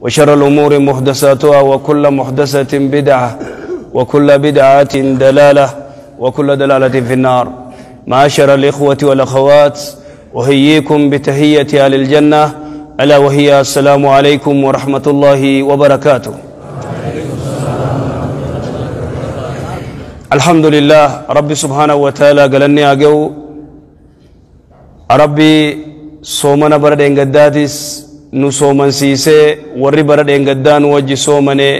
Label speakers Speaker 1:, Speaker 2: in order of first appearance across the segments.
Speaker 1: وشر الأمور محدثاتها وكل محدثة بدعة وكل بدعة دلالة وكل دلالة في النار. معاشر الإخوة والأخوات، أحييكم بتحية أهل الجنة، ألا وهي السلام عليكم ورحمة الله وبركاته. الحمد لله رب سبحانه وتعالى قالني أجو ربي صومنا برد إنجداتس نصومن سيسي وري برد إنجدان وجه صومني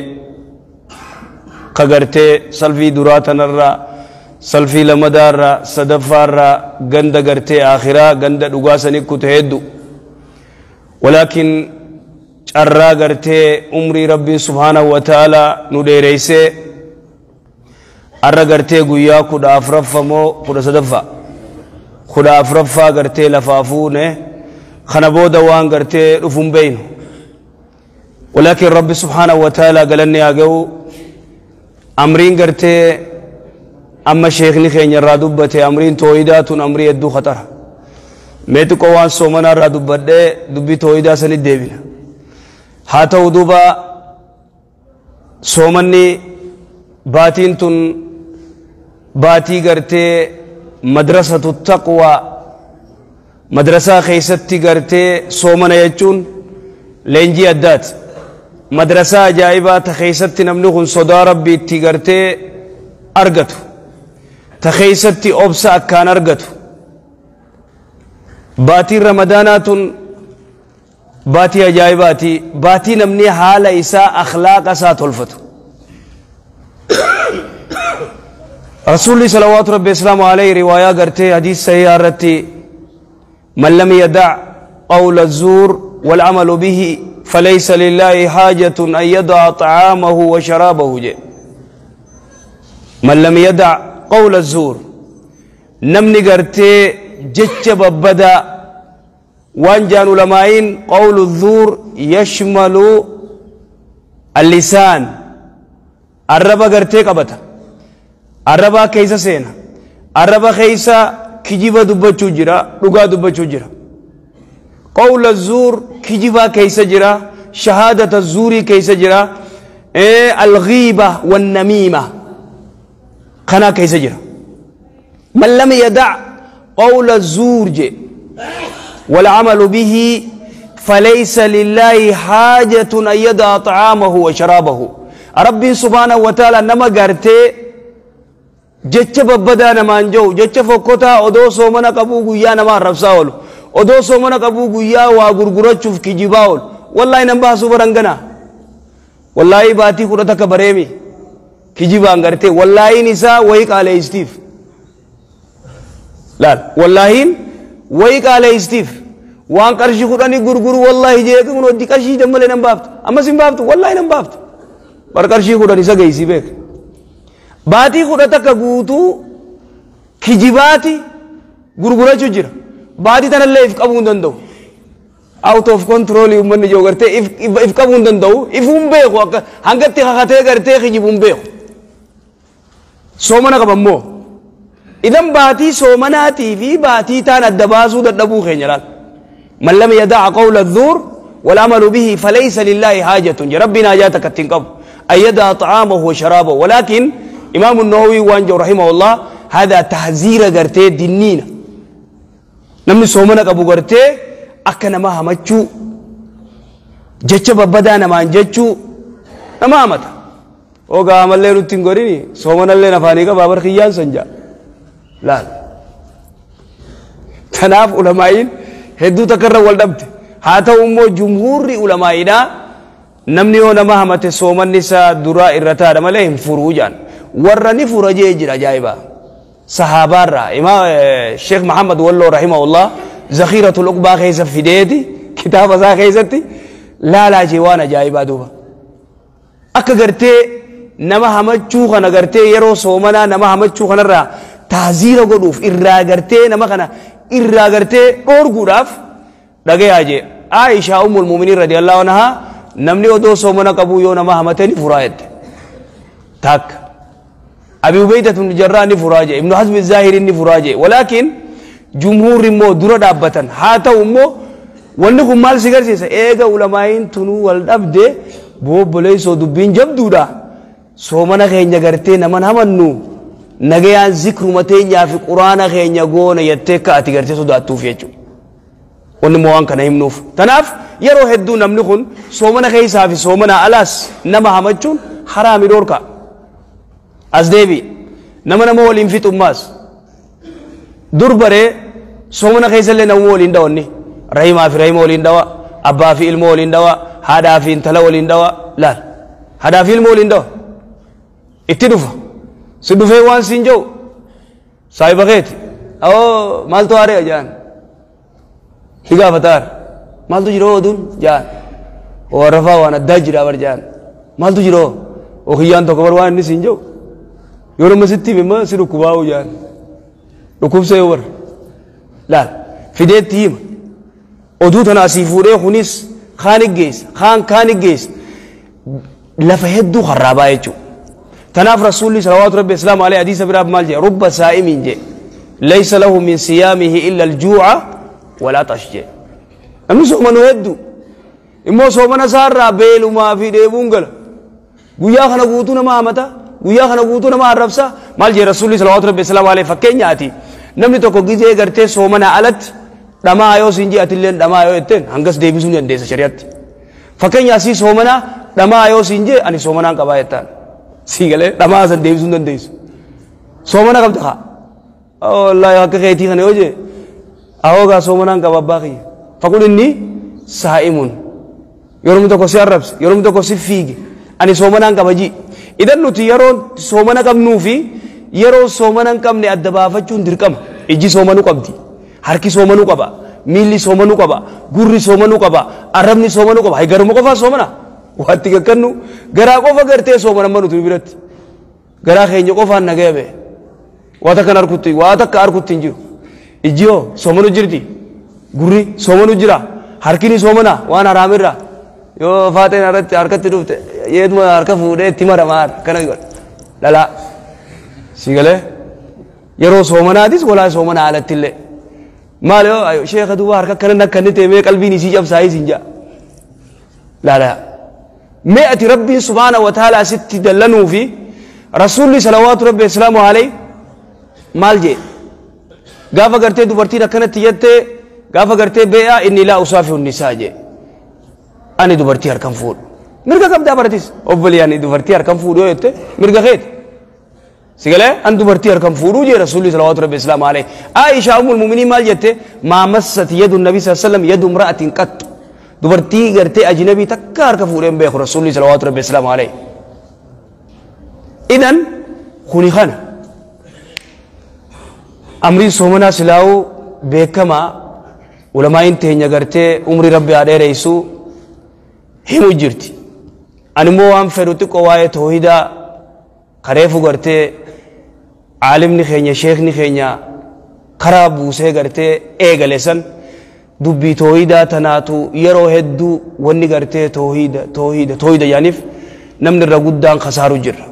Speaker 1: كغرتي سلفي دراتنا الرا سلفي لمدار صدفار غند غرتي آخرا غند دغاسني كتهدو، ولكن أرى غرتي عمري ربي سبحانه وتعالى نديريسي أرى غرتي غيا كودا أفرفا مو كودا صدفا كودا أفرفا غرتي لفافونه خنبو دوان غرتي رفم بين، ولكن ربي سبحانه وتعالى قالني أجو أمرين غرتي أما شيخني خين الرادوبة أمرين تويدات أمري يدو خطر ميتو قوان سومنا الرادوبة دبي تويدا سند ديبنا هاتو دوبا سومني باتين تن باتي غرتي مدرسة التقوى مدرسة خيستي غرتي سومنا يجون لينجي أدات مدرسة جايبة تخيستي نمنوخن صدا ربي تغرتي أرغتو تخيستي أبسا أكان أرغتو. باتي رمضانات باتي أجايباتي باتي نمني حال إساء أخلاق أسا تلفتو. رسول الله صلوات ربي السلام عليه رواية قرتي حديث صحيح رتي من لم يدع قول الزور والعمل به فليس لله حاجة أن يدع طعامه وشرابه. جي من لم يدع قول الزور نمني قرتي جتش ببدا وانجان لماين قول الزور يشمل اللسان الربا قرتي قبتا الربا كيسا سينا الربا كيسا كجيبا دبچو جرا رغا دبچو جرا قول الزور كجيبا كيسا جرا شهادة الزوري كيسا جرا الغيبة والنميمة قنا كيسا جرا. من لم يدع قول الزور جي والعمل به فليس لله حاجة أن يدع طعامه وشرابه. ربي سبحانه وتعالى نما قرتي جتش ببدا نمان جو جتش فكوتا ودو سومنا قبو قويا نما رفساول ودو سومنا قبو قويا وغرغرتشوف كجباول والله نمباسو برنغنا والله باتي قرتك بريمي كجبان قرتي والله نساء ويك على استيف لا والله ويك على استيف وان قرشي قراني غرغر والله جيك من ودي قرشي دمله نمبافت اما سيمبافت والله نمبافت بر قرشي قراني سغيسي بك باتي قرتك غوتو كجباتي غرغرچو جرا باتي تنله if قبون دندو out of control يمن جو غرتي if قبون دندو if بيخو هنگتي خاتي غرتي خجبون بيخو سومنا قبمو إذن باتي سومناتي في باتي تان الدباسو ددبو خينيرال. من لم يدع قول الزور والعمل به فليس لله حاجة ربنا جاتك التنقب أن يدع طعامه وشرابه. ولكن إمام النووي وانجو رحمه الله هذا تحذير غرتي دينينا نمني سومنا قبو غرتي أكنا ما همتشو جتش ببدانا ما جتشو ما همتا وقا عمل لي رتين غوريني سومنا اللي نفاني بابر خيان سنجا لا تناف علمائين هدو تكرر والدبت هاتا أمو جمهور علمائنا نمني هو نما همت سومن نساء دراء الرتاد مليهم فروجان ورني فرجي جرا جايبا صحابة را إمام الشيخ محمد ولو رحمه الله ذخيرة العقبة خيزة في ديتي كتاب ذا خيزتي لا لا جوانا جايبا دوبا أكغرتي نما همتشو خنا غرتي يرو سومنا نما همتشو خنا را تعزير قدوف إرا غرتي نما خنا إرا غرتي اور قداف دقي آجي عائشة أم المؤمنين رضي الله عنها نمني ودو سومنا قبو يو نما همتني فرايد تاك أبي عبيدة بن الجراح فراجة ابن حزم الظاهري فراجة ولكن جمهور مو درة دابتن هاتا مو Wanni kun maal si garsiisa? Eega ulamaa'iin tunuu wal dhabde boobboleessoo dubbiin jabduudha. Soomana keenya gartee naman hamannu nagayaan zikruma teenyaa fi quraana keenya goona jettee akka ati gartee sodaattuuf jechuudha. Wanni immoo waan kana himnuuf. Tanaaf yeroo hedduu namni kun soomana keessaa fi soomana alaas nama hamachuun haraami dhoorka. As deebi nama nama waliin fixummaas dur baree soomana keessallee nama waliin dhawanni rahimaa fi rahima waliin dhawa, abbaa fi ilmoo waliin dhawa, haadhaa fi intala waliin dhawa. Laal, haadhaa fi ilmoo waliin dhawa. Itti dhufa si dhufee waan siin jedhu saahiba keeti awoo maaltu haaree jaan si gaafataar maaltu jira oduun jaan warrafaa waan addaa jira bar jaan maaltu jira okiyyaan tokko bar waan inni siin jedhu yoo nama sitti hime si dhukkubaa'u jaan dhukkubsa yoo bar laal fideetti hima oduu tana asii fuudhee kunis kaan geessa kaan kaan geessa lafa hedduu harraabaa jechuudha. Tanaaf rasuulli salawaatu rabbi islaamu alayhi hadiisa biraaf maal jedhe? Rubba saa'imiin jedhe laysa lahu min siyaamihi illa aljuuca walaa xash jedhe. Namni soomanu hedduu immoo soomana isaarraa beelumaa fi dheebuun gala. Guyyaa kana guutuu nama hamata, guyyaa kana guutuu nama arrabsa. Maal jedhe rasuulli salawaatu rabbi islaamu alayhi? Fakkeenyaati namni tokko gizee gartee soomana alatti dhamaa yoo siin jedhe atilleen dhamaa yoo jetteen hangas deebisuu ni dandeessa shari'atti. Fakkeenya asii soomana dhamaa yoo siin jedhe ani soomanaan qabaa jettaan. Sii galee dhamaa san deebisuu hin dandeessu. Soomana qabda haa. Wallaahi akka keetii kana yoo jedhe ahoogaa soomanaan qaba abbaa kiyya. Faqul inni saa'imuun. Yeroo tokko si arrabse, yeroo tokko si fiige ani soomanaan qaba ji. Idan nuti yeroo soomana qabnuu fi yeroo soomana hin qabne adda baafachuun dirqama. Ijji soomanuu qabdi. Harki soomanuu qaba. Miilli soomanuu qaba. Gurri soomanuu qaba. Arrabni soomanuu qaba. Garuma qofaa soomana. Waatti kakkannu garaa qofa gartee soomana amma nuti biratti. Garaa keenya qofaan nagaya ba'e. Waa takka harkutti waa takka harkutti hin jiru. Ijji hoo soomanuu jirti. Gurri soomanuu jira. Harkini soomana waan haraamirra. Yoo faateen irratti harkatti dhufte yeetuma harka fuudhee itti maramaa akkana godha. Dhalaa. Si galee yeroo soomanaatis walaa soomana alatti illee. Maal yoo sheekha duuba harka akkana akka inni ta'e mee qalbiin isii cabsaayis hin ja'a. Laalaa. Mee ati rabbiin subhaana wa ta'ala sitti dallanuu fi rasuulli salawaatu rabbi islaamu alayhi maal jee? Gaafa gartee dubartiin akkanatti jettee gaafa gartee bee'aa inni laa usaafihu nisaa jee. Ani dubartii harkan fuudhu. Mirga qabdaa baratis. Obbolii ani dubartii harkan fuudhu yoo jette mirga keeti. Si galee an dubartii harkan fuudhuu jee rasuulli salawaatu rabbi islaamu alayhi. Aishaa ummul mu'miniin maal jette? Maa massat yadu nabi sallallahu alaihi wasallam yadu imra'atin qattu. Dubartii gartee ajnabii takka harka fuudhee hin beeku rasuulli salawaatu rabbi islaamu alayhi. Idan kuni kana. Amriin soomanaa silaa'uu beekamaa ulamaa'iin teenya gartee umrii rabbi haa dheereessu himu jirti. Ani immoo waan fedhu xiqqoo waa'ee toohidaa kareefu gartee caalimni keenya sheekni keenya karaa buusee gartee eegale san dubbii toohidaa tanaatu yeroo hedduu wanni gartee toohida toohida toohida yaaniif namni irra guddaan kasaaru jira.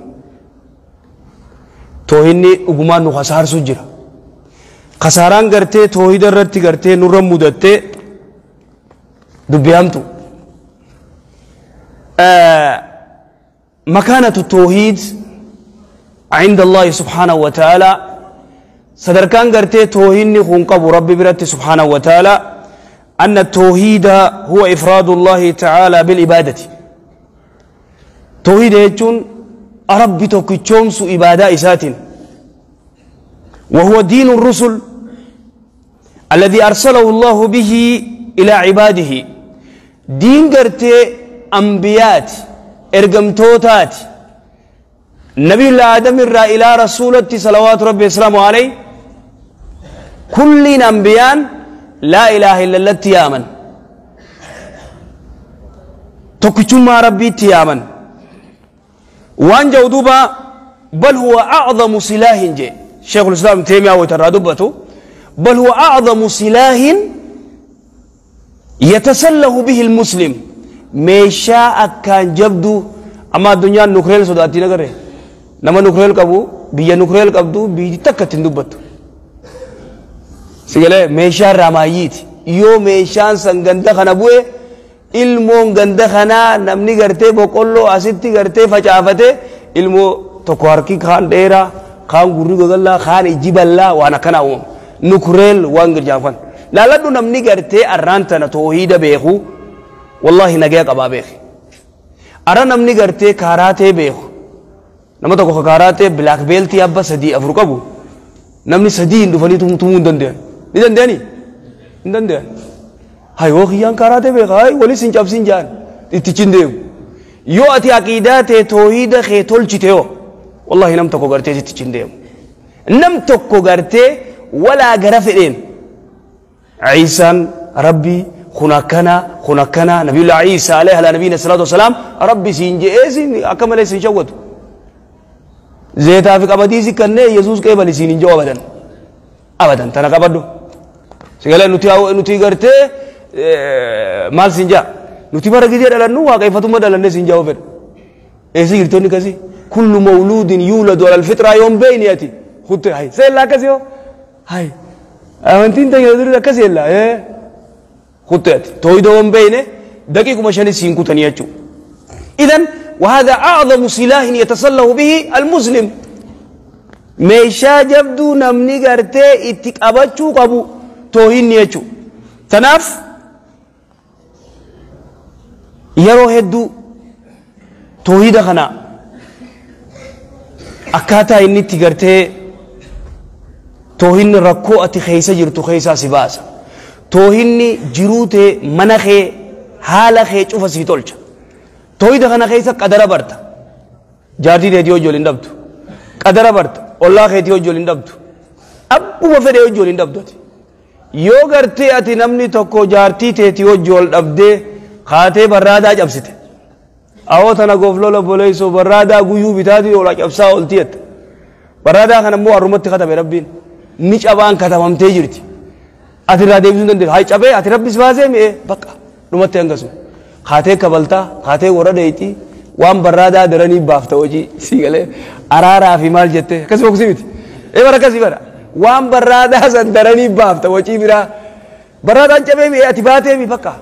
Speaker 1: Toohinni dhugumaan nu kasaarsu jira. Kasaaraan gartee toohida irratti gartee nurra mudattee dubbii hamtu. مكانة التوحيد عند الله سبحانه وتعالى صدركان غرتي توحيد نخون قبو ربي برتي سبحانه وتعالى أن التوحيد هو إفراد الله تعالى بالعبادة. توحيد يجون ربي توكيتشومس عبادة إسات وهو دين الرسل الذي أرسله الله به إلى عباده. دين غرتي أنبيات إرقمتوتات نبي الله آدم الرا إلى رسولتي صلوات ربي السلام عليه كل أنبيان لا إله إلا الله تيامن تكتما ربي تيامن وان جودوبا بل هو أعظم سلاح جي شيخ الإسلام تيمية وترادبته بل هو أعظم سلاح يتسلح به المسلم. meeshaa akkaan jabdu amma addunyaan nukreel sodaattiin agarre nama nukreel qabu biyya nukreel qabdu biyyi takka ittiin dubbattu. Si galee meeshaa irraa maayyiiti. Yoo meeshaan san ganda kana bu'e, ilmoon ganda kanaa namni gartee boqqolloo asitti gartee facaafate, ilmoo tokko harki kaan dheeraa, kaan gurri gogallaa, kaan ijji bal'aa, waan akkanaa uumama. Nukureel waan girjaan laaladhu. Namni gartee arraan tana toohiida beeku wallahi nagaya qabaa beeki. Arra namni gartee kaaraatee beeku, nama tokko kaaraatee black belt abba sadii afur qabu, namni sadii hin dhufanii tumuu hin danda'an. Ni danda'anii? Hin danda'an. Hay, yoo kiyyaan kaaraatee beeka, hay, walis hin cabsin jaan ittichi hin deemu. Yoo ati aqiidaa tee, toohiida kee tolchite yoo, wallahi nam tokko gartee sittichi hin deemu. Nam tokko gartee walaa gara fedheen Ciisaan rabbii kun akkana, kun akkana, nabiyullah Ciisaa alayhi ala nabiyina salaatu wasalaam rabbi siin je'ee siin akka malee siin shawwatu. Zeetaa fi qamadii si kannee Yesuus qeebali siin hin jedhu abadan. Abadan tana qabadhu. Sigalee nuti gartee maal siin jaa, nuti bara gizee dhalannu waaqeffatummaa dhalannee siin jaa fedha. Eessi jirtoonni akkasii? Kullu mawluudin yuuladu alal fixraa yoon beeyni ati kutte hay seellaa akkasii yoo hay amantiin teenya durii akkasii ella kutte ati tooyida yoon beeyne daqiiquma shani siin kutanii jechuudha. إذن وهذا أعظم سلاح يتسلح به المسلم. Meeshaa jabduu namni gartee itti qabachuu qabu toohinni jechuudha. Tanaaf yeroo hedduu toohida kana akkaataa inni itti gartee toohinni rakkoo ati keessa jirtu keessaa si baasa. Toohinni jiruu tee, mana kee, haala kee cufa sii tolcha. Toohida kana keessa qadara barta. Jaartii teetii hojii waliin dhabdu. Qadara barta. Ollaa keetii hojii waliin dhabdu. Abbuma fedhe hojii waliin dhabdu ati. Yoo gartee ati namni tokko jaartii teetii hojii wal dhabdee kaatee barraadaa cabsite. Awoo tana gooflola boleessoo barraadaa guyyuu bitaatii oolaa cabsaa oolti jetta. Barraadaa kana immoo har'umatti katabe rabbiin. Ni cabaan katabamtee jirti. Ati irraa deebisuu hin dandeessu. Hay, cabee ati rabbis baasee mi'ee bakka dhumatti hangasu. Kaatee kabaltaa, kaatee warra dheeyxii, waan barraadaa daranii baafta hojii sii galee araaraa fi maal jettee akkasii boksii miti. Ee, bara akkasii bara waan barraadaa san daranii baafta hojii biraa. Barraadaan cabee mi'ee ati baatee mi bakka.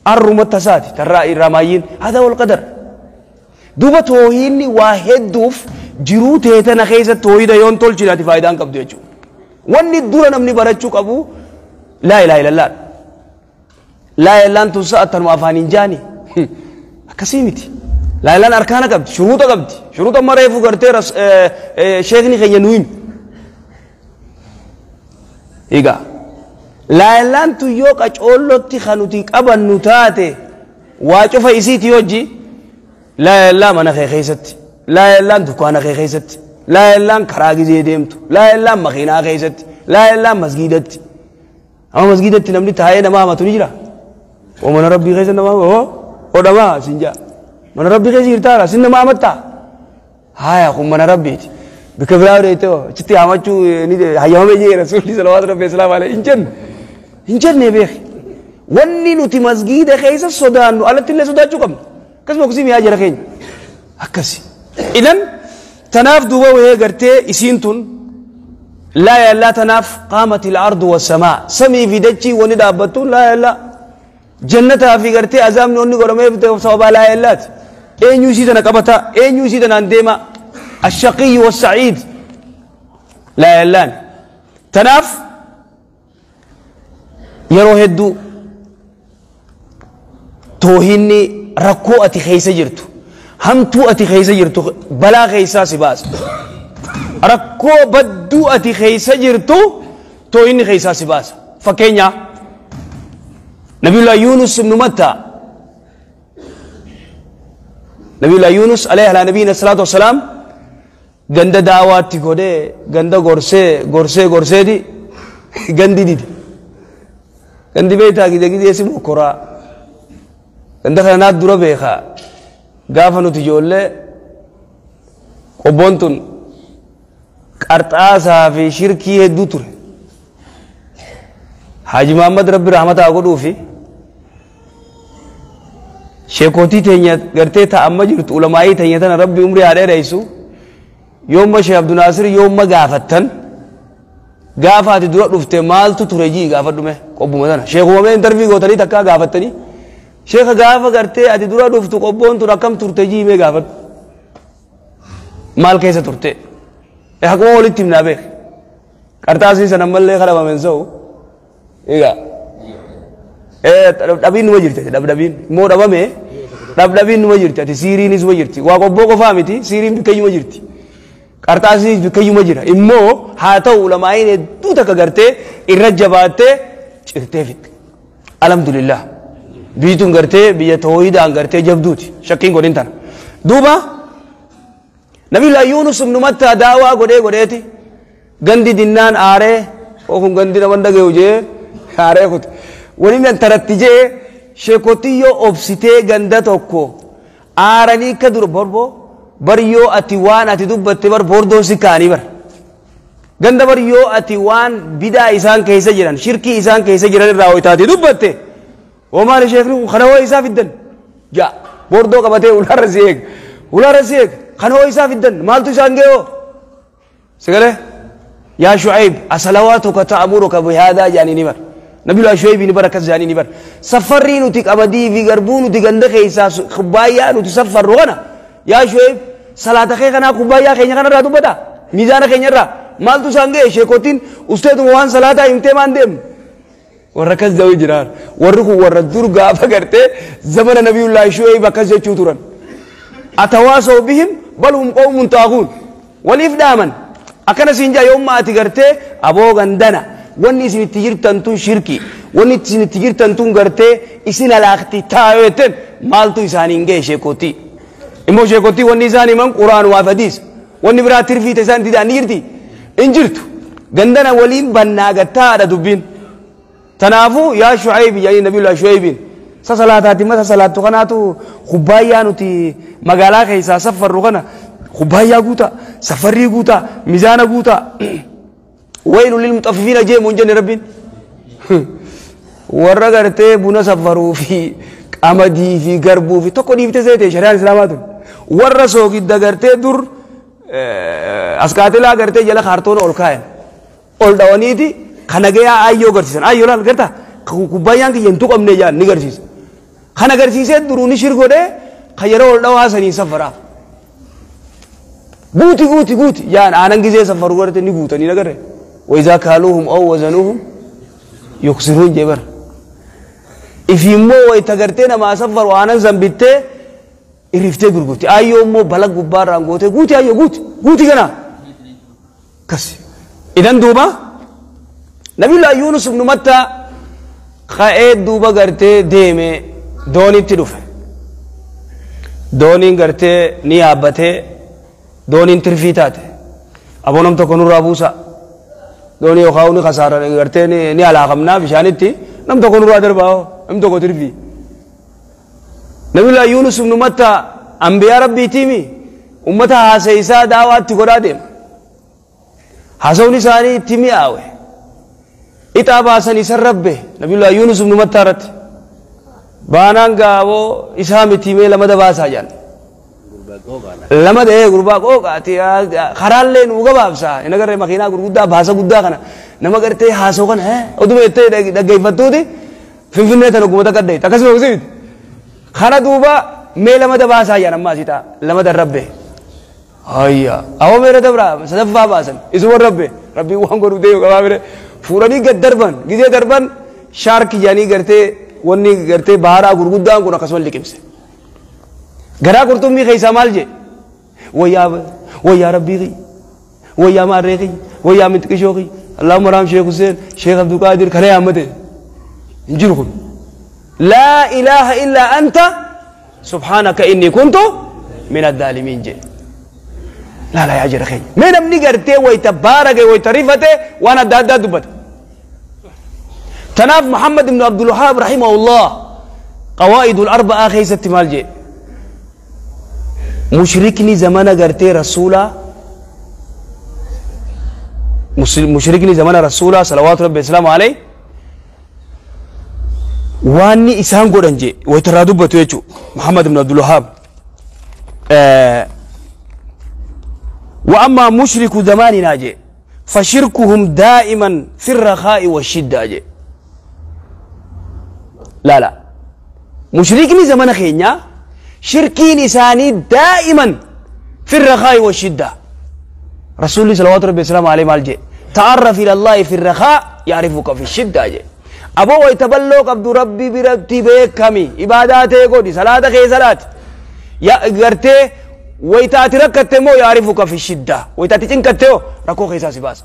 Speaker 1: Arrumatti tasaati tarraa irraa maayyiin haadha wal qadar. Duuba toohiinni waa hedduuf jiruu teetana keessa toohida yoon tolchine ati faayidaan qabdu jechuudha. Wanni dura namni barachuu qabu laa ilaaha illallah. Laa ilaahaan tun sa'a tanuma afaan hin jaani. Akkasii miti. Laa ilaahaan arkaana qabdi, shuruuxa qabdi. Shuruuxa mareefu gartee sheekni keenya nu himi. Egaa laa ilaahaan tun yoo qacoollotti kan nuti qabannu taate waa cufa isiiti hojii. Laa ilaaha mana kee keessatti, laa ilaahaan dukkaana kee keessatti, laa ilaahaan karaa gizee deemtu, laa ilaahaan makiinaa keessatti, laa ilaahaan masgiidatti. Amma masgiidatti namni taa'ee nama hamatu ni jira. Oo, mana rabbii keessa nama oo hodhamaa siin jaa. Mana rabbii keessa jirtaara sin nama hamattaa. Haya, kun mana rabbiiti. Bikka biraa deemtee achitti hamachuu ni hayyamame jee rasuulli salawaatu rabbi islaam alayhi hin jenne. Hin jenne beeki. Wanni nuti masgiida keessa sodaannu alatti illee sodaachuu qabna. Akkasuma kusii mi'aa jira keenya. Akkasi. Idan tanaaf duuba wahee gartee isiin tun laa yallaa tanaaf qaamatil ardu wassamaa, samii fi dachii wani dhaabbattu laa yallaa, jannataa fi gartee azaabni wanni godhameef sababaa laa yallaati. Eenyu isii tana qabata? Eenyu isii tanaan deema? Ashaqiyyu wassaciid laa yallaan. Tanaaf yeroo hedduu toohinni rakkoo ati keessa jirtu, hamtuu ati keessa jirtu, balaa keessaa si baasa. Rakkoo badduu ati keessa jirtu toohinni keessaa si baasa. Fakkeenya Nabiyullah Yunus ibnu Matta, Nabiyullah Yunus alayhi ala nabiyina salaatu wassalaam, ganda daawaatti godhee, ganda gorsee gorsee gorseeti gandi dide. Gandi beektaa gide gidee si mokkoraa. Ganda kana naat dura beekaa. Gaafa nuti ijoollee qobboon tun qarxaasaa fi shirkii hedduu ture. Haaji Muhammad Rabbi rahmataa godhuu fi sheekotii teenya gartee ta'amma jirtu, ulamaayii teenya tana Rabbi umrii haa dheeressu, yoomma Sheekh Abdunaasir yoomma gaafattan Gaafa ati dura dhufte maaltu ture jii gaafadhu mee qobbuma tana. Sheekuma mee intarvii gootanii takkaa gaafattanii. Sheeka gaafa gartee ati dura dhuftu qobboon tun akkam turte jii mee gaafadhu. Maal keessa turte? Haquma walitti himnaa beek. Qarxaasii sana ammallee kadhamame hin sa'u. Egaa. Dhabiin numa jirti dhabdhabiin immoo dhabame dhabdhabiin numa jirti ati siiriinis numa jirti waa qobboo qofaa miti siiriin bikkayyuma jirti. Qarxaasiinis bikkayyuma jira immoo haa ta'u ulamaa'iin hedduu takka gartee irra jabaattee cirtee fixxe. Alhamdulillah. Biyyi tun gartee biyya toohidaan gartee jabduuti shakkiin godhin tana. Duuba Nabiyullah Yuunus ibnu Mattaa daawaa godhee godheeti gandi dinnaan aaree kun gandi nama dhagayu jee aaree kute. Waliin taratti jee sheekotiyyoo obsitee ganda tokko aaranii akka dur borboo bar yoo ati waan ati dubbatte bar bordoon si kaanii bar. Ganda bar yoo ati waan bidaa isaan keessa jiran shirkii isaan keessa jiran irraa hoytaati dubbatte homaali sheekni kun kana hoo isaa fiddan jaa bordoo qabatee ulaarra si eega ulaarra si eega kana hoo isaa fiddan maaltu isaan ga'ee sagalee yaa Shu'ayb asalawaatuka ta'muruka bihaadaa jaanii ni bar. Nabiyullah Shu'ayb ni bar akkas jaanii ni bar. Safarrii nuti qamadii fi garbuu nuti ganda keessaa kubbaayyaa nuti safarru kana yaa Shu'ayb salaata kee kanaa kubbaayyaa keenya kanarraa dubbata miizaana keenyarraa maaltu isaan ga'e sheekotiin usteetuma waan salaataa himtee maan deemnu warra akkas da'u jiraan warri kun warra dur gaafa gartee zamana Nabiyullah Shu'ayb akkas jechuu turan. Atawaasoo bihim bal hum qawmun taaguun waliif dhaaman akkana siin jaa yoomma ati gartee aboo gandana wanni isin itti jirtan tun shirki wanni isin itti jirtan tun gartee isin alaaqti taayoo jetteen maaltu isaaniin ga'e sheekotii. Immoo sheekotii wanni isaan himan quraan waa hadiis wanni biraa tirfiite isaan didaan ni jirti hin jirtu gandana waliin bannaa gattaadha dubbiin. Tanaafuu yaa Shu'ayb jedhanii Nabiyullah Shu'aybiin sa salaataati mata salaattu kanaatu kubbaayyaa nuti magaalaa keessaa safarru kana kubbaayyaa guutaa safarrii guutaa mizaana guutaa waylu lil mutaffifiina jeemu hin jenne rabbiin. Warra gartee buna safaruu fi qamadii fi garbuu fi tokko dhiiftee seete shari'aan islaamaa tun warra soogidda gartee dur askaatilaa gartee jala kaartoona ol kaayan ol dhawaniiti kana gayaa ayyoo garsiisan ayyoo laal gartaa kubbaayaan kiyya hin tuqamne jaan ni garsiisa. Kana garsiisee duruu ni shirgodhee kan yeroo ol dhawaa sanii safaraaf. Guuti guuti guuti jaan aanan gizee safaru garte ni guutanii nagarre. Wayizaa kaaluuhum aw wazanuuhum yuksiruun jee bara. Ifi immoo wayita gartee namaa safaru aanan san bittee irriftee gurgurti. Ayyoo immoo bala gubbaarraan gootee guuti ayyoo guuti guuti kana. Kasi. Idan duuba Nabiyullah Yuunus ibnu Mattaa ka'ee duuba gartee deeme doonitti dhufe. Dooniin gartee ni yaabbatee dooniin tirfii taate. Aboo nam tokko nurraa buusa. Doonii yookaan ni kasaara gartee ni alaakamnaa bishaanitti nam tokko nurraa darbaa hoo nam tokko tirfii. Nabiyullah Yuunus ibnu Mattaa ambiyaa rabbiitiimi ummata haasa'isaa daawaatti godhaa deema. Haasawni isaanii itti mi'aawe. Ixaa baasan isan rabbe Nabiyullah Yuunus ibnu Mattaa irratti. Baanaan gaaboo isaa miti mee lamada baasaa jedhan. Lamada gurbaa qooqaati karaallee nuu gabaabsaa hin agarree makiinaa gurguddaa baasa guddaa kana nama gartee haasoo kana oduma jettee dhaggeeffattuuti finfinnee tana gumata qaddeet akkasuma gosi miti. Kana duuba mee lamada baasaa jedhan ammaa sitaa lamada rabbe. Hayya awoo meera dabraa sadaffaa baasan isuma rabbe rabbiin waan godhu deemu qabaa bire fuudhanii gad darban gizee darban shaarki jedhanii gartee wanni gartee baharaa gurguddaan kun akkasuma liqimse. Garaa qurxummii keessaa maal jee? Wayyaa wayyaa rabbii kiyya wayyaa maarree kiyya wayyaa minxiqishoo kiyya Allahumma raam Sheekh Hussein Sheekh Abdulqaadir kana yaammate hin jiru kun. Laa ilaaha illaa anta subhaanaka inni kuntu min addaalimiin jee. Laala yaa jira keenya. Mee namni gartee wayita baarage wayita rifate waan adda addaa dubbata. Tanaaf Muhammad ibn Abdul Wahhaab rahimahullah qawaa'idul arba'aa keessatti maal jee? Mushrikni zamana gartee rasuulaa mushrikni zamana rasuulaa salawaatu rabbi islaamu alayhi waanni isaan godhan jee wayitarraa dubbatu jechuu Muhammad ibn Abdul Wahhaab. وأما مشرك زماننا جي فشركهم دائما في الرخاء والشدة جي. لا لا مشركني زمن خينيا شركين إساني دائما في الرخاء والشدة. رسول الله صلى الله عليه وسلم عليه جي تعرف إلى الله في الرخاء يعرفك في الشدة جي. أبو ويتبلوك عبد ربي بربتي بكمي عباداته قولي صلاة خي صلاة يا غرتي ويتاتي ركته مو يعرفك في الشدة ويتاتي تنكته ركو خيسا سباس.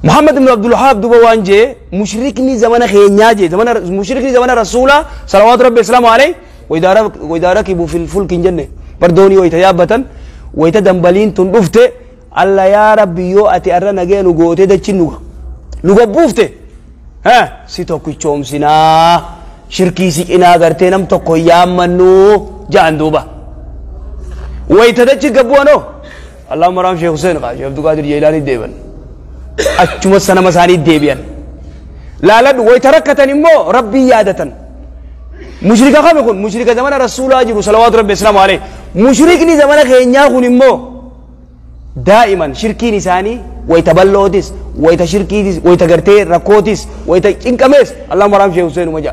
Speaker 1: محمد بن عبد الوهاب دوبا وانجي مشركني زمان خينيا جي زمان مشركني زمان رسولا صلوات ربي السلام عليه وإذا ركبوا في الفلك جنة بردوني ويتيابة ويتدنبلين تندفته الله يا ربي يو أتي أرى نجي نغوتي دچي نغبوفته ها سيتوكو چومسنا شركي سيكنا غرتي نم توكو يامنو جان دوبا ويتدچي غبوانو اللهم رام شيخ حسين قال شيخ عبد القادر جيلاني ديبن أچوم سنة مساني ديبيان لا لا ويتركتن مو ربي يادتن مشركة خام يكون مشركة زمان رسول الله جل صلوات ربي السلام عليه مشركني زمان خينيا خون مو دائما شركي نساني ويتبلودس ويتشركيدس ويتغرتي ركوتس ويتإنكمس اللهم رام شيخ حسين ومجا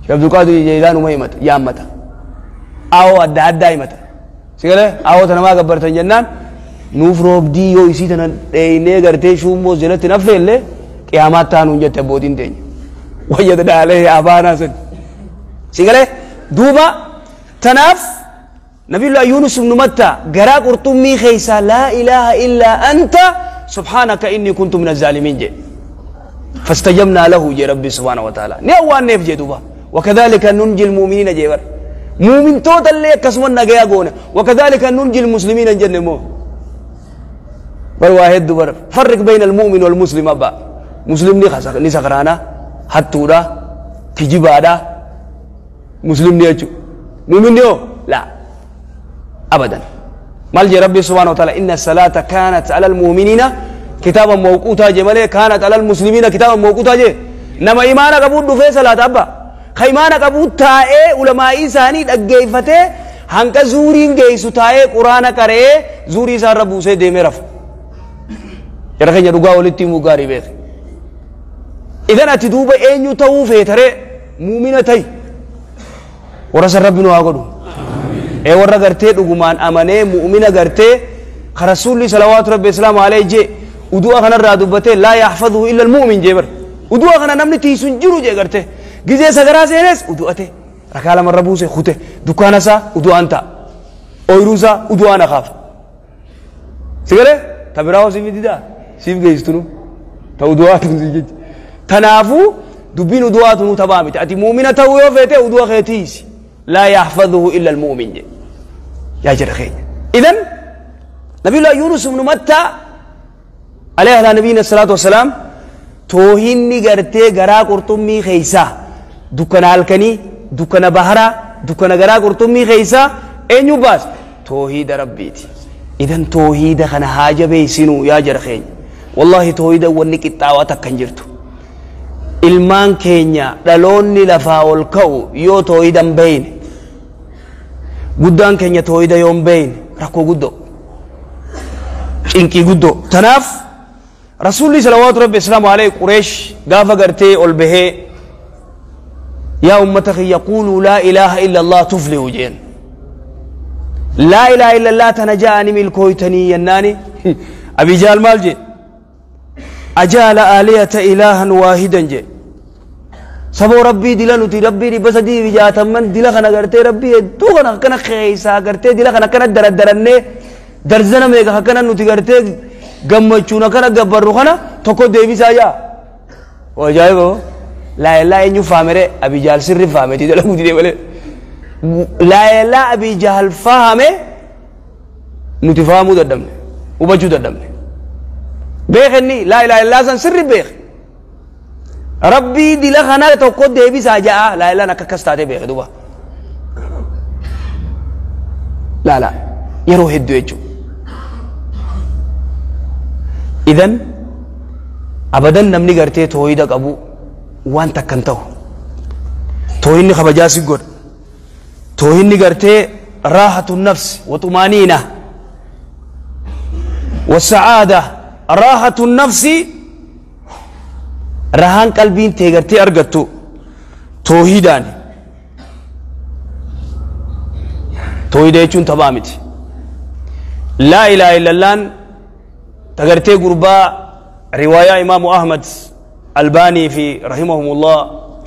Speaker 1: شيخ عبد القادر جيلاني وميمت يامتا أو أدى أدى يمتا سيقول أو تنما قبرتن جنان نوف روب دي يو إسي تنا إني غرتي شو مو زلت نفل اللي قيامات تانون جت بودين تاني وجدنا عليه أبانا سن سيقول دوبا تناف نبي الله يونس بن متى قرا قرطمي خيسا لا إله إلا أنت سبحانك إني كنت من الظالمين جي فاستجبنا له جي ربي سبحانه وتعالى نيوان نيف جي دوبا وكذلك ننجي المؤمنين جي بر مؤمن توت اللي كسمنا نجيا قونا وكذلك ننجي المسلمين جنة مو بر واحد دوبر فرق بين المؤمن والمسلم أبا مسلم ني سكرانا حتورا تجيبادا مسلم نيجو مؤمن نيو لا أبدا. مالجي ربي سبحانه وتعالى إن الصلاة كانت على المؤمنين كتابا موقوتا جمالي كانت على المسلمين كتابا موقوتا جي نما إيمانا قبول دفع صلاة أبا خيمانا قبول تائي علماء إساني دقيفته هنك زورين جيسو تائي قرآن كره زوري سار ربو سي ديمي رف يرخي يدوغا ولتي مغاري بيخ إذن أتدوب أين يتوفي تري مؤمنتي ورسل ربنا أقوله ee warra gartee dhugumaan amanee mu'mina gartee ka rasuulli salawaatu rabbi islaamu alayhi jee udu'a kanarraa dubbatee laa yaxfaduhu illa almu'min jee bar udu'a kana namni tiisu hin jiru jee gartee gizee sagaraa seenes udu'ate rakaa lamarra buuse kute dukkaana isaa udu'aan ta'a ooyiruu isaa udu'aan akaaf si galee ta biraa hoo siif didaa siif geessitunu ta udu'aatu si jechi tanaafuu dubbiin udu'aatu nu tabaa miti ati mu'mina ta'uu yoo feete udu'a kee tiisi لا يحفظه إلا المؤمن يا جرخين. إذن نبي الله يونس بن متى عليه على نبينا الصلاة والسلام توهيني غرتي غرا قرطمي خيسا دكان الكني دكان بحرا دكان غرا قرطمي خيسا أنيو باس توحيد ربيتي. إذن توحيد خنا حاجة بيسينو يا جرخين والله توحيد ونك التاوات كنجرتو ilmaan keenya dhaloonni lafaa ol ka'u yoo toohida hin beeyne guddaan keenya toohida yoo hin beeyne rakkoo guddoo cinqii guddoo. Tanaaf rasuulli salawaatu rabbi islaamu alayhi Qureesh gaafa gartee ol bahee yaa ummata kiyya quuluu laa ilaaha illa allah tuflihu jeen laa ilaaha illa allah tana ja'ani milkooytanii yennaani Abii Jahl maal jee أجعل آلهة إلها واحدا جي سبو ربي دلا نتي ربي دي بس دي بجات من دلا خنا کرتے ربي تو خنا کنا خیسا کرتے دلا خنا کنا در درنے درزنا میں کنا نتي کرتے گم چونا کنا گبر رخنا تو کو دیوی سایا ہو جائے وہ لا الہ انو فامرے ابی جہل سر فامے تھی دلا مجھے بولے لا الہ ابی جہل فامے نتي فامو ددم نے وبچو ددم نے بيخني لا إله إلا الله سر بيخ ربي دل خنا تو کو دیوی ساجا لا إله نک کستا دے بيخ دوبا لا لا يرو هدو يجو. إذن أبدا نمني غرتي توحيد قبو وان تكنتو توحيد خبجاسي غور توحيد غرتي راحة النفس وطمانينة. والسعادة راحة النفس رهان قلبين تيغرتي أرغتو توحيدان توحيد يجون تبامت لا إله إلا الله تغرتي قربا رواية إمام أحمد الباني في رحمهم الله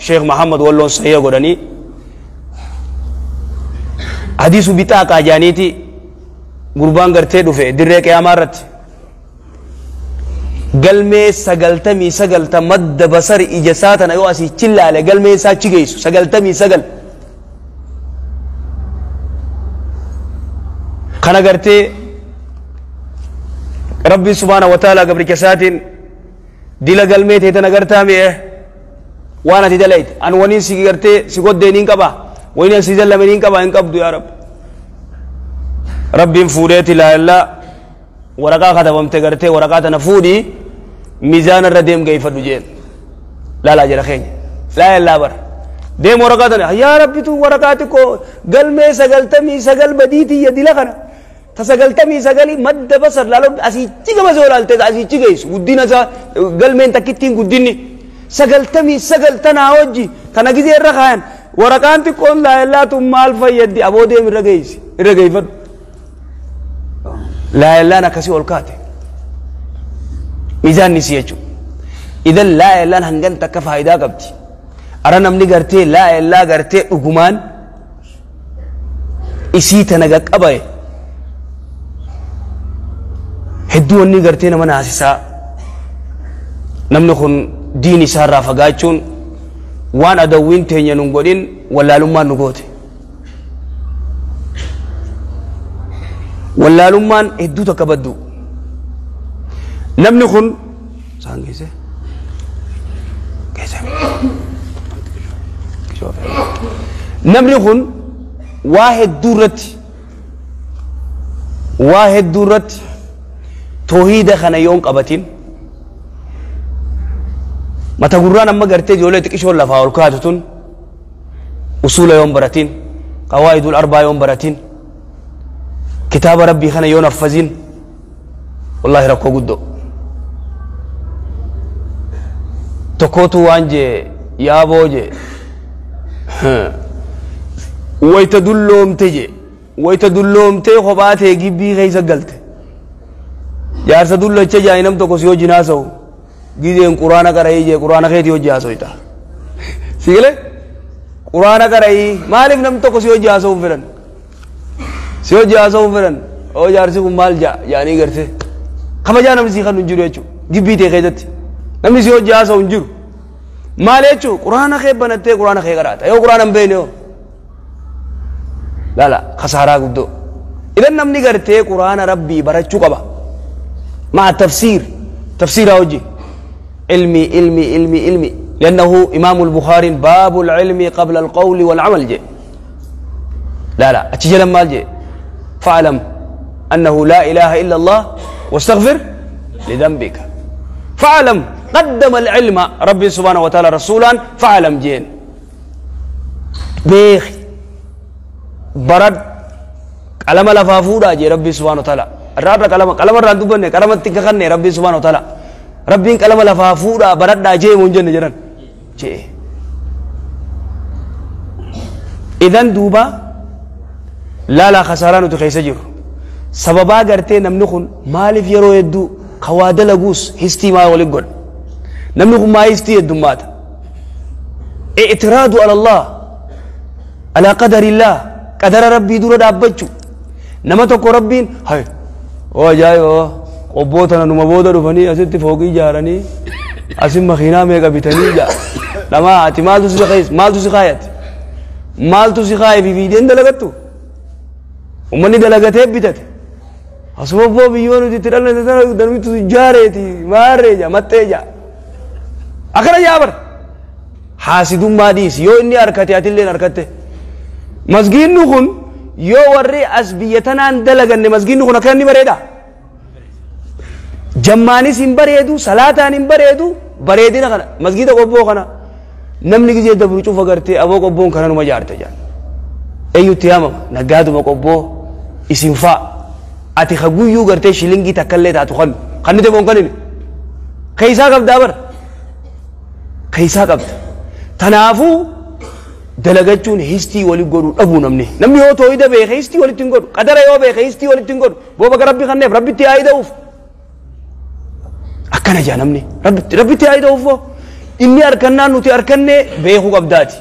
Speaker 1: شيخ محمد والله صحيح قراني حديث بتاقة جانيتي قربان غرتي دفع دريك يا مارت قلمي سقلتمي سقلت مد بصر إجساتنا يواسي تشلالي قلمي ساتشيكيسو سقلتمي سقل خنا غرتي ربي سبحانه وتعالى قبل كساتين ديلا قلمي تيتنا غرتامي وانا تدليت ان ونين سيغرتي سيغود دينين كبا وين سيزل منين كبا انقبض يا رب ربي فوريتي لا لا ورقا خدمت غرتي ورقا تنفودي ميزان الرديم كيف دجين لا لا جرخين لا لا بر ديم ورقا يا ربي تو ورقاتكو قلمي سغلتمي سغل بديتي يدي لخنا تسغلتمي سغلي مد بصر لا لو اسي تيغا مزولالتي اسي تيغيس ودينا قلمين تكتين قديني سغلتمي سغلتنا وجي كان غزي الرخان ورقانتي كون لا لا تمال فيدي ابو ديم رغيس رغيفد لا لا نكسي والكاتي ميزان نسيجو اذا لا لا هنغن تكفايدا قبتي ارى نمني غرتي لا لا غرتي دغمان اسي تنغ قباي هدو وني غرتي نمنا اسسا نمني خن ديني سارا فغاچون وان ادوين تنيا نغودين ولا لما نغوتي ولا لمان هدو تكبدو نمني خن سانغيسه كيسه نمني خن واحد دورت واحد دورت توحيد خنا يوم قبتين ما تقولون أما قرتي جولة تكشوا ولا فاول كاتتون أصول يوم براتين قواعد الأربع يوم براتين كتاب ربي خنا يوم نفذين والله ركوا قدو تكوتو وانجي يا بوجي ويتدلهم تجي ويتدلهم تي خباته جيبي غير قلت يا سدل تجي أينم تكوسيو جناسو جيزين قرآن كراي جي قرآن خيتي وجاسو إتا سيكله قرآن كراي مالك نم تكوسيو جاسو فرن سيو جاسو فرن أو جارسي كمال جا يعني قرته خبجا نمسي خن نجرو يجو جيبي تيجت نمسي سيو جاسو نجرو مالك قرآن خي بنته قرآن خي قرأت أيو قرآن بينه لا لا خسارة قدو إذا نمني قرته قرآن ربي برجو قبا مع التفسير تفسير أوجي علمي علمي علمي علمي لأنه إمام البخاري باب العلم قبل القول والعمل جي لا لا أتجل مال جي فاعلم أنه لا إله إلا الله واستغفر لذنبك فاعلم قدم العلم ربي سبحانه وتعالى رسولا فاعلم جين بيخ برد قلم لفافودا جي ربي سبحانه وتعالى الرابع قلم قلم الراندوبني قلم التكخني ربي سبحانه وتعالى ربين قلم لفافودا برد جي منجن جرن جي إذن دوبا لا لا خسارة نتخيس جيرو سببا غرتي نمنخون مالف يرو يدو قواد لغوس هستي ما ولقون نمنخون ما هستي يدو مات اعتراض على الله على قدر الله قدر ربي دور دابچو نما تكو ربين هاي او جاي او قبوتنا نما بودا دفني اسنت فوقي جارني اسم مخينا ميغا بيتني جا لما اتي مالتو سخيس مالتو سخايت مالتو سخاي في فيدين دلغتو ومني دلغته بيتت اسمو بيونو دي ترالنا دنمتو جاريتي ماريجا متيجا اخر جابر حاسدون ماديس يو اني اركتي اتلين اركته مسجين نخون يو وري اسبيتنا دلغن مسجين نخون كان بريدا جماني سين بريدو صلاتان بريدو بريدنا خنا مسجد قبو خنا نمني جي دبرو چوف غرتي ابو قبون خنا نما جارته جان ايو تيام نغادو مقبو اسنفا Ati ka guyyuu gartee shilingii takkallee taatu kannu kannite moon kanine keeysaa qabdaa bar keeysaa qabda. Tanaafuu dalagachuun histii wali godhuu dhabuu namni. Namni yoo tooyida beeke histii walitti hin godhu. Qadara yoo beeke histii walitti hin godhu. Booba rabbi kanneef rabbitti haa ida'uuf. Akkana jaa namni. Rabbitti haa ida'uuf boo. Inni harkannaan nuti harkannee beekuu qabdaati.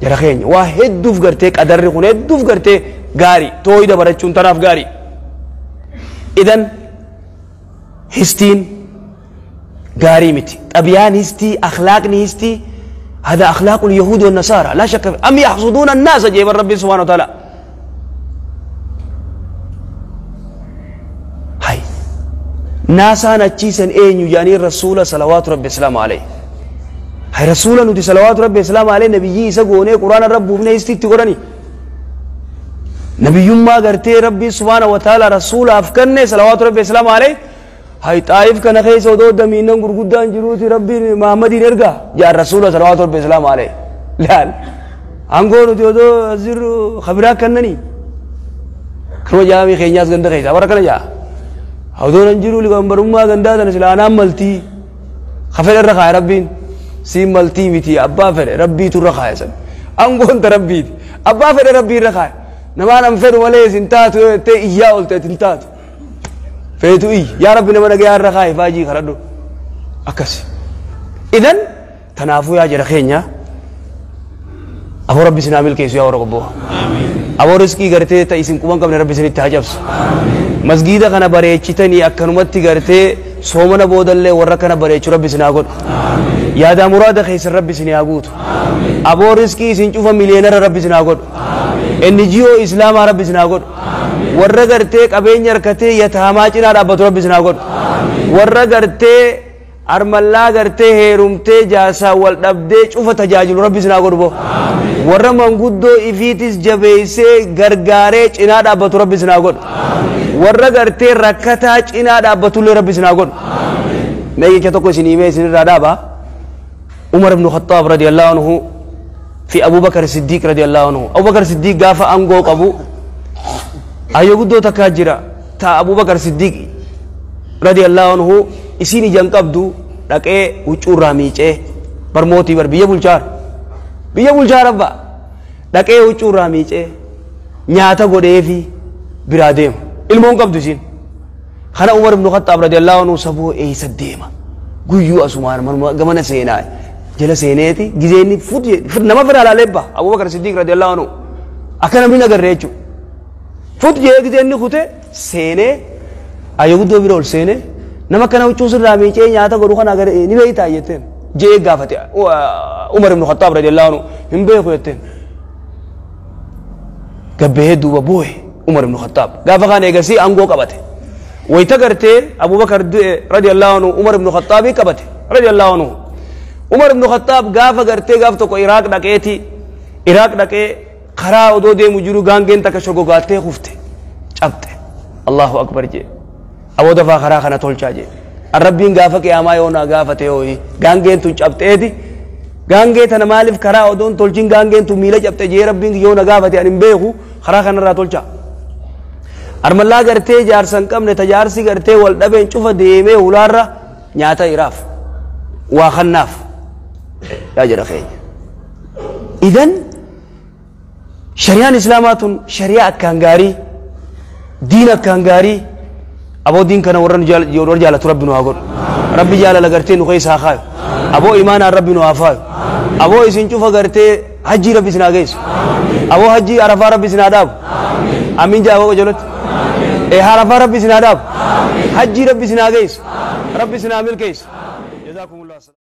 Speaker 1: Jara keenya waa hedduuf gartee qadarri kun hedduuf gartee gaarii tooyida barachuun tanaaf gaarii. Idan histiin gaarii miti. Xabiyaan histii, akhlaaqni histii هذا أخلاق اليهود والنصارى لا شك أم يحصدون الناس جيب ربي سبحانه وتعالى. هاي ناسا نتشيسن أين يعني الرسول صلوات ربي السلام عليه. هاي رسول نتي صلوات ربي السلام عليه نبي يسقونه قرآن الرب بنا يستي نبي ما قرتي ربي سبحانه وتعالى رسول أفكرني صلوات ربي السلام عليه. هاي طائف كان خيس ودو دمينن غرغدان جروتي ربي محمد يرجع يا رسول صلوات ربي السلام عليه. لا انغور ديودو ازر خبرا كنني كرو جامي خينياس غند خيسا وركنا جا هودو ننجرو لغمبرما غندا تنسلانا ملتي خفل الرخا ربي سي ملتي متي ابا فر ربي ترخا يسن انغون تربي ابا فر ربي رخا نما نم فر ولا سنتاتو تي ايا ولت تنتاتو فيتو إيه يا ربي نما نجي الرخاء فاجي خردو أكس. إذن تنافو يا جرخينيا أبو ربي سنعمل كيسو يا ورقبوه. أبو رزقي قرتي تيسن كمان قبل ربي سنة تهجبس مسجد خنا بريتشتني أكنمتي قرتي سومنا بودلة وركنا بريتش ربي سنعقول يا دا مراد خيس ربي سنعقول أبو رزقي سنشوف مليونير ربي سنعقول NGO إسلام ربي سنعقول warra gartee qabeenya harkatee yataamaa cinaa dhaabbatu rabbi isin haa godhu. Warra gartee armallaa gartee heerumtee jaarsaa wal dhabdee cufa tajaajilu rabbi isin haa godhu boo. Warra manguddoo ifiitis jabeessee gargaaree cinaa dhaabbatu rabbi isin haa godhu. Warra gartee rakkataa cinaa dhaabbatullee rabbi isin haa godhu. Mee jecha tokko isin himee isin irraa dhaaba. Umar ibn Khattaab radiyallahu anhu fi Abu Bakr Siddiq radiyallahu anhu. Abu Bakr Siddiq gaafa aangoo qabu ayo guddoo takkaa jira ta Abu Bakr Siddiq radiyallahu anhu isin ijaan qabdu dhaqee huccuurraa miicee barmootii bar biyya bulchaar abba dhaqee huccuurraa miicee nyaata godheefi biraa deema ilmoon qabdu isin kana Umar ibn Khattaab radiyallahu anhu saboo eessa deema guyyuu asumaan gamana seenaa jala seeneeti gizeenni fut nama fira laalebba Abu Bakr Siddiq radiyallahu anhu akka namni nagarre jechuudha. Fut jee gizeenni kute seenee ayo guddoo bira ol seenee nama kana huccuu sirraa miicee nyaata godhu kana agaree ni beeytaa jetteen jee gaafate Umar ibn Khattaab radiyallahu anhu hin beeku jetteen gabbee duuba boo'e Umar ibn Khattaab gaafa kaan eegasii aangoo qabate wayita gartee Abu Bakr radiyallahu anhu Umar ibn Khattaabii qabate radiyallahu anhu Umar ibn Khattaab gaafa gartee gaaf tokko Iraaq dhaqeeti Iraaq dhaqee karaa odoo deemu jiru gaangeen takka shogogaattee kufte cabxe Allahu akbar jee aboo dafaa karaa kana tolchaa jee Rabbiin gaafa qiyaamaa yoo naa gaafate hooyi gaangeen tun cabxeeti gaangee tana maaliif karaa odoon tolchin gaangeen tun miila cabxe jee Rabbiin yoo na gaafate ani hin beeku karaa kanarraa tolchaa. Armallaa gartee jaarsa hin qabne tajaarsi gartee wal dhabeen cufa deemee hulaarra nyaata iraaf waa kannaaf yaa jira keenya. Idan شريان إسلاماتون شريعة كان غاري دين كان غاري أبو دين كان ورن جال ربي نواقول ربي جال لغرتي نخيس هاخاي أبو إيمان ربي نوافاي أبو إسن شوف غرتي حجي ربي سناغيس أبو حجي عرفة ربي سناداب أمين جا أبو جلت إيه عرفة ربي سناداب حجي ربي سناغيس ربي سنامل كيس جزاكم الله.